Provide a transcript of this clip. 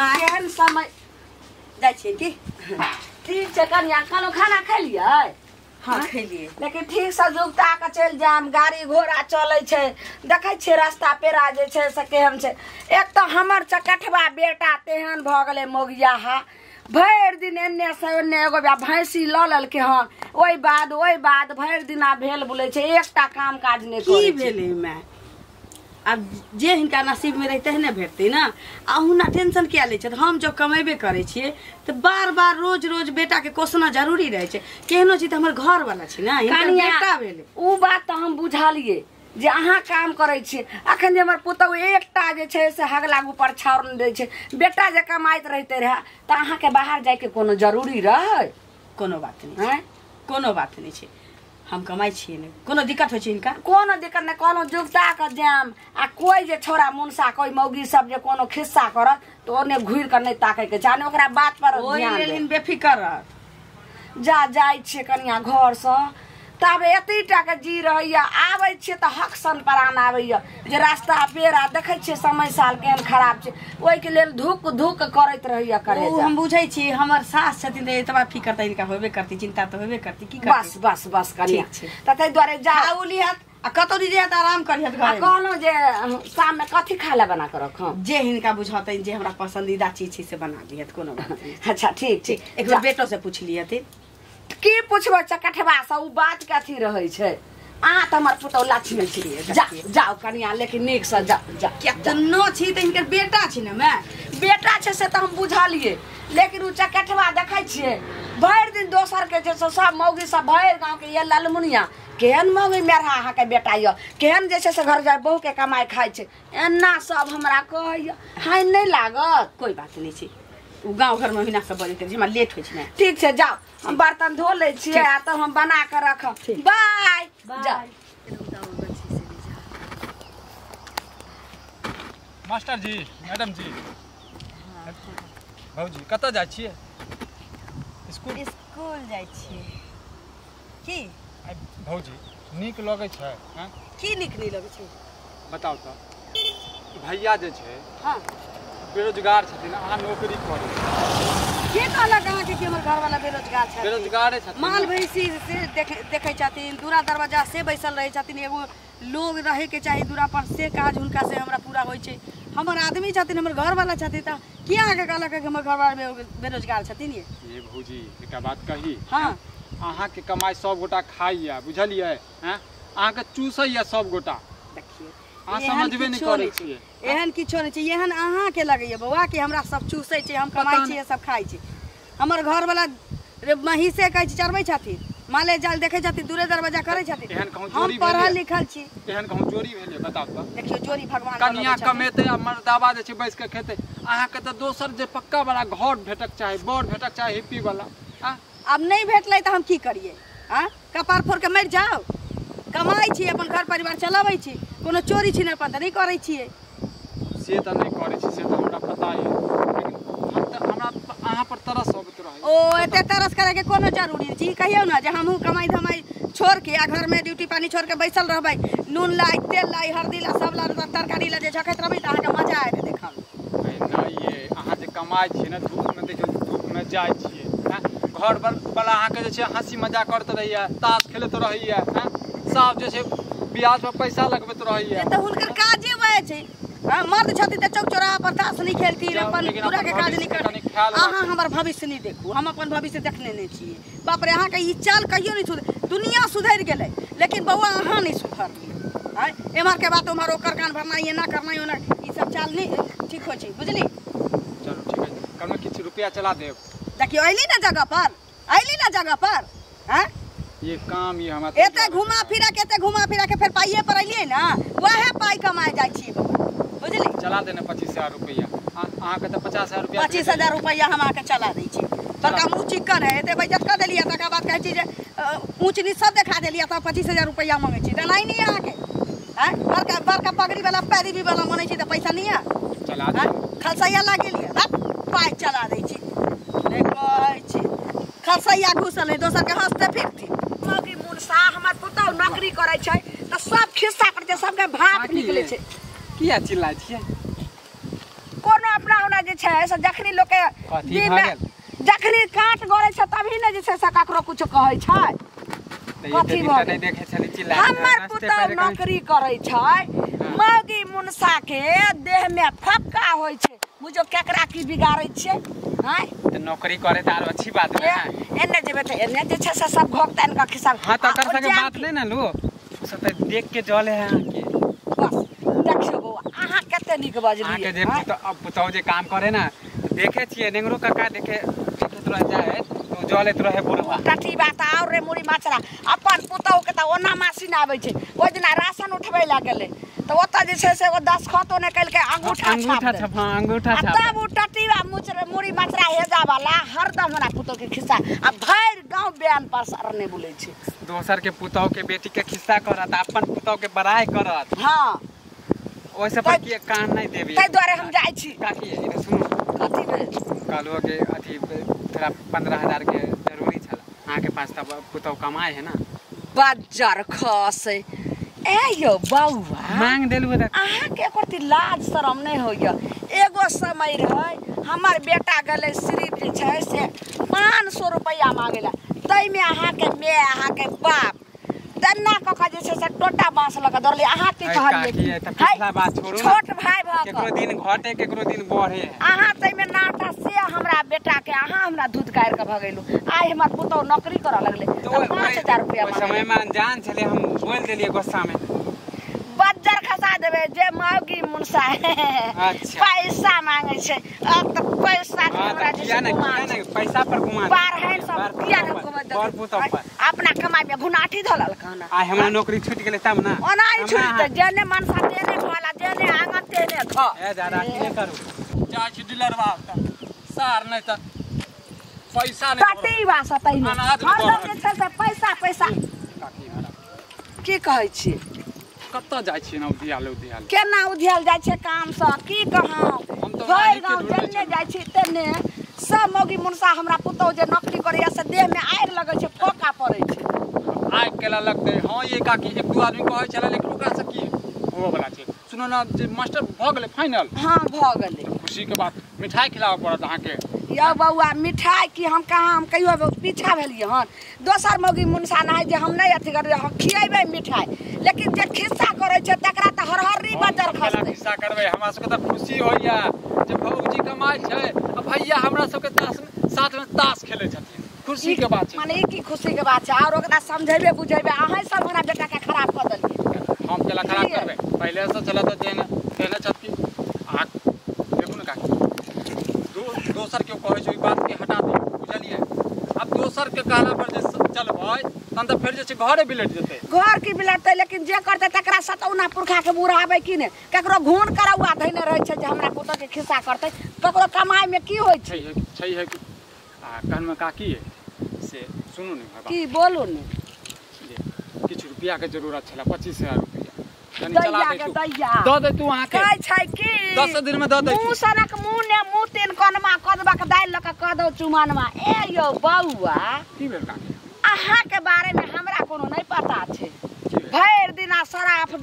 माँ केहन समय जाइ छियै की? ठीक छै कनिया, कहलहुँ खाना खेलियै? हाँ खेलियै। लेकिन ठीक से जुगता के चलि जायब, गाड़ी घोड़ा चलै छै, देखै छियै रास्ता पेरा जे छै से केहन छै। एक तऽ हमर चकठबा बेटा तेहन भऽ गेलै मोगियाहा, भरि दिन एन्ने से ओन्ने एगो भैंसी लऽ लेलकै हन, ओहि बाद भरि दिना भेल बोलै छै, एकटा काम काज नहि की करै छै। भेलै माय? आब जे हिनका नसीब में रहते है ने भेटतै ना। अहुना टेंशन किया लै छथि? हम जब कमेबे करै छियै तऽ बार बार रोज रोज बेटा के कोसना जरूरी रहै छै। केहनो छी तऽ हमर घर वाला छी ना, हिनकर बेटा भेलै। उ बात तऽ हम बुझलियै जे अहाँ काम करै छियै। अखन जे हमर पुतहु एकटा जे छै से हगला ऊपर छाउर नहि दै छै, बेटा जे कमाइत रहिते रहए तऽ अहाँके बाहर जाइके कोनो जरूरी रहै? कोनो बात नहि, कोनो बात नहि छै, हम कमाइ छियै ने, कोनो दिक्कत होइ छै हिनका? कोनो दिक्कत नहि। कहलहुँ जुगता के जाम, आ कोइ जे छौड़ा मुनसा कोइ मौगी सब जे कोनो खिस्सा करत तऽ ओने घुरि कऽ नहि ताकैके छै, आ ओकरा बात पर ओहि लेल बेफिकर रहत। जा जाइ छियै कनिया घरसँ तब एतेटा के जी रहैया, आबै छियै तऽ हक सन प्राण आबैया जे रास्ता पेरा देखै छियै समय साल केहन खराब छै, ओहिके लेल धुक धुक करैत रहैया। करे हम बुझै छी, हमर सास छथिन तऽ एतबा फिकर तऽ हिनका होबे करती, चिंता तऽ होबे करती। की बस बस बस कनिया, तऽ ताहि दुआरे जा लिहत आ कतौ नहि जायत, आराम करिहत घर। कहलहुँ जे शाममे कथी खाय लए बना कऽ रखब? जे हिनका बुझतनि, जे हमरा पसंदीदा चीज छै से बना लिहत, कोनो बात नहि। अच्छा ठीक ठीक, एक बेर बेटो से पूछ लिहथिन। की पुछबै चकठबा से, उ बात के अथी रहै छै। अहाँ तऽ हमर पुतहु लक्ष्मी छी। जा जाउ कनिया, लेकिन नीक से जा जा। केतनो छी तऽ हिनकर बेटा छी ने माय? बेटा छै से तऽ हम बुझलियै, लेकिन उ चकठबा देखै छियै भरि दिन दोसर के जे सब मौगी सब भरि गाँव के ये ललमुनिया केहन मौगी मेरहा अहाँके बेटा यऽ, केहन जे छै से घर जाय बहु के कमाइ खाइ छै, एना सब हमरा कहैया। हानि नहि लागत? कोइ बात नहि छै, उ गाँव घरमे ओहिना सब बजैत रहै छै, हमरा लेट होइ छै ने। ठीक छै जाउ, हम बर्तन धो लै छियै आ तब हम बना कऽ रखब। बाय। जाउ। मास्टर जी, मैडम जी, भौजी कतऽ जाइ छियै? स्कूल? स्कूल जाइ छियै। की भौजी नीक लगै छै? की नीक नहि लगै छै? बताउ तऽ, भैया जे छै हाँ बेरोजगार छथिन, अहाँ नौकरी करै। के कहलक अहाँके कि हमर घरवाला बेरोजगार छथिन? बेरोजगारे छथिन। माल भैंसी से देखै छथिन, दूरा दरवाजा से बैसल रहै छथिन, एगो लोग रहैके चाही दूरा पर, से काज हुनका से हमरा पूरा होइ छै। हमर आदमी छथिन, हमर घरवाला छथिन, तऽ की अहाँके कहलक कि हमर घरवाला बेरोजगार छथिन? ये भौजी एकटा बात कही? हाँ। अहाँके कमाइ सब गोटा खाइया, बुझलियै? अहाँके चूसैया सब गोटा। देखियौ अहाँ समझबे नहि करै छियै। एहन किछो नहि छै, एहन अहाँके लगैया बौआ कि हमरा सब चूसै छै, हम कमाइ छियै सब खाइ छै। हमर घरवाला महींसे कहै छै चरबै छथिन, माले जाल देखै छथिन, दूरे दरवाजा करै छथिन। हम पढ़ल लिखल छी। एहन कहूँ चोरी भेलै बताउ तऽ? देखियौ चोरी भगवान कनिया कमेतै आ मर्दाबा जे छै बैस कऽ खेतै। अहाँके तऽ दोसर जे पक्का वाला घर भेटक चाही, बर भेटक चाही, हिप्पी वाला। आब नहि भेटलै तऽ हम की करियै? आँ कपार फोड़ के मरि जाउ? कमाइ छी, अपन घर परिवार चलाबै छी, कोनो चोरी छी अपन तऽ नहि करै छियै। से तऽ नहि करै छी, से तऽ हमरा पता यऽ, लेकिन हम तऽ हमरा अहाँ पर तरस अबैत रहै। ओ एते तरस करैके कोनो जरूरी नहि छै। ई कहियौ ने जे हमहूँ कमाइ धमाइ छोड़ के आ घरमे ड्यूटी पानी छोड़ के बैसल रहबै, नून लाई, तेल लाई, हल्दी ला, सब ला, तरकारी ला जे झखैत रहबै तऽ अहाँके मजा आयत देखब। नहि ये, अहाँ जे कमाइ छियै ने, धूपमे देखियौ, धूपमे जाइ छियै, घर वाला अहाँके जे छै हँसी मजाक करैत रहैया, ताश खेलैत रहैया, साफ जे छै ब्याज पर पैसा लगबैत रहैया। तऽ हुनकर काजे वएह छै। मर्द छथिन तऽ चौक चौराहा पर ताश नहि खेलथिन, अपन पूरा के काज नहि करथिन। अहाँ हमर भविष्य नहि देखू, हम अपन भविष्य देखने नहि छियै। बाप रे, अहाँके ई चाल कहियो नहि सुधर, दुनिया सुधरि गेलै लेकिन बौआ अहाँ नहि सुधरलियै। आँय एम्हर के बात ओम्हर, ओकर कान भरना, एना करना, ओना, ई सब चाल नहि ठीक होइ छै, बुझली? चलू ठीक है, कमे किछु रुपया चला देब। देखियौ अयली ने जगह पर, अयली ने जगह पर। आँय ये काम ये हमरा एते घुमा फिरा के, एते घुमा फिरा के फेर पाइए पर अयलियै ने, वएह पाइ कमाए जाइ छियै बौआ, बुझली? चला देने 25,000 रुपया। अहाँके तऽ 50,000 रुपया, 25,000 रुपया हम अहाँके चला दै छी। बड़का मुँह चिक्कन है, एते बेइज्जत कऽ देलियै, तकर बाद कहै छी जे ऊँच नीच सब देखा देलियै, तब 25,000 रुपया माँगै छी। देनाइ नहि अहाँके। आँय बड़का बड़का पगड़ी वाला पैरवी वाला मानै छी तऽ पैसा नहि यऽ? चला खलसैया लागि गेलियै, पाइ चला दै छी। नहि कहै छी खलसैया घुसल है, दोसर के हँसते फिरती। मौगी मुनसा हमर पुतहु नौकरी करै छै तऽ सब खिस्सा करै छै, सबके भाप निकलै छै। किया चिल्लाइ छियै? कोनो अपना होना जे छै से जखनी लोक के जखनी काट गड़ै छै तभी ने जे छै से ककरो कुछ कहै छै। कथी भऽ गेल? देखे छली चिल्ला हमर पुतहु नौकरी करै छै, मौगी मुनसा के देह में फक्का होइ छै। बुझो केकरा की बिगाड़ै छियै? आँय त नौकरी करे त आर अच्छी बात है। एने जेबै त एने जे छै से सब घोकतनि के खिस्सा। हां त कर सके बात नै न लो, सब त देख के जले है अहाँ के। बस देखियौ बौआ अहाँ कते नीक बजलियै। अहाँ के जे पुतहु जे काम करे ना देखे छियै, नेंगरो काका देखे देखैत रह जाए तो जलैत रहे बुढ़वा। टटी बात और रे मुड़ी माछरा अपन पुतहु के त ओना मासी आबै छै। ओहि दिना राशन उठबै ला गेलै त ओतऽ जे छै से एगो दस्तखतो नहि केलकै, अंगूठा छाप। हां अंगूठा छाप। तब उ टटीवा मुड़ी माछरा हेजा वाला हरदम हमरा पुतहु के खिस्सा आ भरि गांव बयान पर सरने बोलै छै। दोसर के पुतहु के बेटी के खिस्सा करत, अपन पुतहु के बड़ाई करत। हां ओइ सब पर के कान नहीं देबी, ताहि दुआरे हम जाइ छी। काकी इधर सुनू, कथी भेल? कहलहुँ के अथी थोड़ा 15,000 के जरूरी छल, अहाँ के पास तब पुतहु कमाए है ना। बज्जर खसै ए यौ बौआ, मांग देलु त अहाँ के एको लाज शरम नहीं होइया। एगो समय रहै हमर बेटा गेलै सिर्फ जे छै से 500 रुपैआ मांगेला, ताहिमे अहाँ के my अहाँ के बाप तन्ना कऽ के जे छै से टोटा बाँस लऽ कऽ दौड़लियै। अहाँ की कहलियै? पिछला बात छोड़ू, छोट भाई भऽ केकरो दिन घटे केकरो दिन बढ़े। अहाँ ताहिमे नाटा से हमरा बेटा के अहाँ हमरा दूध गारि कऽ भगेलु। आइ हमर पुतहु नौकरी करऽ लगलै तऽ 5,000 रुपैआ ओहि समय में अनजान छलै, हम बोल देलियै गुस्सा में। बज्जर खसा देबै जे मौगी मुनसा पैसा मांगे छै। अब तऽ पैसा हमरा जे छै पैसा पर घुमा बारहन सब किया ने घुमा देबै? अपना कमाई में घुनाठी धलल कहना। आइ हमरा नौकरी छूट गेलै तब ना। ओना ही छूटतै, जेने मनसा तेने घोला, जेने आंगन तेने घ। ए दादा की करू? जाइ छी डीलरवा सार नहीं त पैसा नहीं टटी बास तैने हरदम जे छै से पैसा पैसा। की कहै छी? कतऽ जाइ छियै ना उधियाल उधियाल? केना उधियाल जाइ छियै काम से की कहौं, भरि गाँव जेने जाइ छी तेने सब मौगी मुनसा हमरा पुतहु जे नौकरी करैया से देह में आगि लगै छै, फोका पड़ै छै। आगि केला लगतै? हँ ये काकी एक दू आदमी कहै छलै, लेकिन ओकरा से की होबऽ वाला छै? सुनू ना जे मास्टर भऽ गेलै फाइनल। हाँ भऽ गेलै, खुशी के बात। मिठाई खिलाबऽ पड़त अहाँके। यौ बौआ मिठाई की हम कहाँ, हम कहियो पीछा भेलियै हन? दोसर मौगी मुनसा नहि जे हम नहि अथी करबै, हम खिएबै मिठाई, लेकिन जे खिस्सा करै छै तकरा तऽ हरहर्री बजर खसतै। खिस्सा करबै हमरा सबके तऽ खुशी होइया जे भौजी कमाइ छै आ भैया हमरा सबके ताश साथ में ताश खेलै छथिन, खुशी के बात छै। माने ई की खुशी के बात छै? और ओकरा समझेबै बुझेबै। अहाँ सब हमरा बेटा के खराब कऽ देलियै। हम केला खराब करबै? पहिले से चलत जेने तेने छथि। आ देखू ने काकी, दोसर केओ कहै छै ओहि बात के हटा दियौ, बुझलियै? आब दोसर के कहला पर जे चलबै तहन तऽ फेर जे छै घरे बिलट जेतै। घर की बिलटतै? लेकिन जे करतै तकरा सतौना पुरखा के बुढ़ाबै की ने? ककरो घून करौआ धैने रहै छै जे हमरा पुतहु के खिस्सा करतै। ककरो कमाई में की होइ छै? छै है कि आ कहलमे काकी से सुनू ने की बोलू ने, किछु रुपया के जरूरत छलै, 25,000 रुपया दऽ दैतू अहाँके। कहै छै की 10 दिन में दऽ दैतू। मुँह सनक मुँह ने मुँह तीन कनमा कदबा के दालि लऽ कऽ कऽ दौ चुमनमा। ए यौ बौआ की भेल काकी? अहाँ के बारे में हमरा कोनो नहीं पता छै। भरि दिना शराब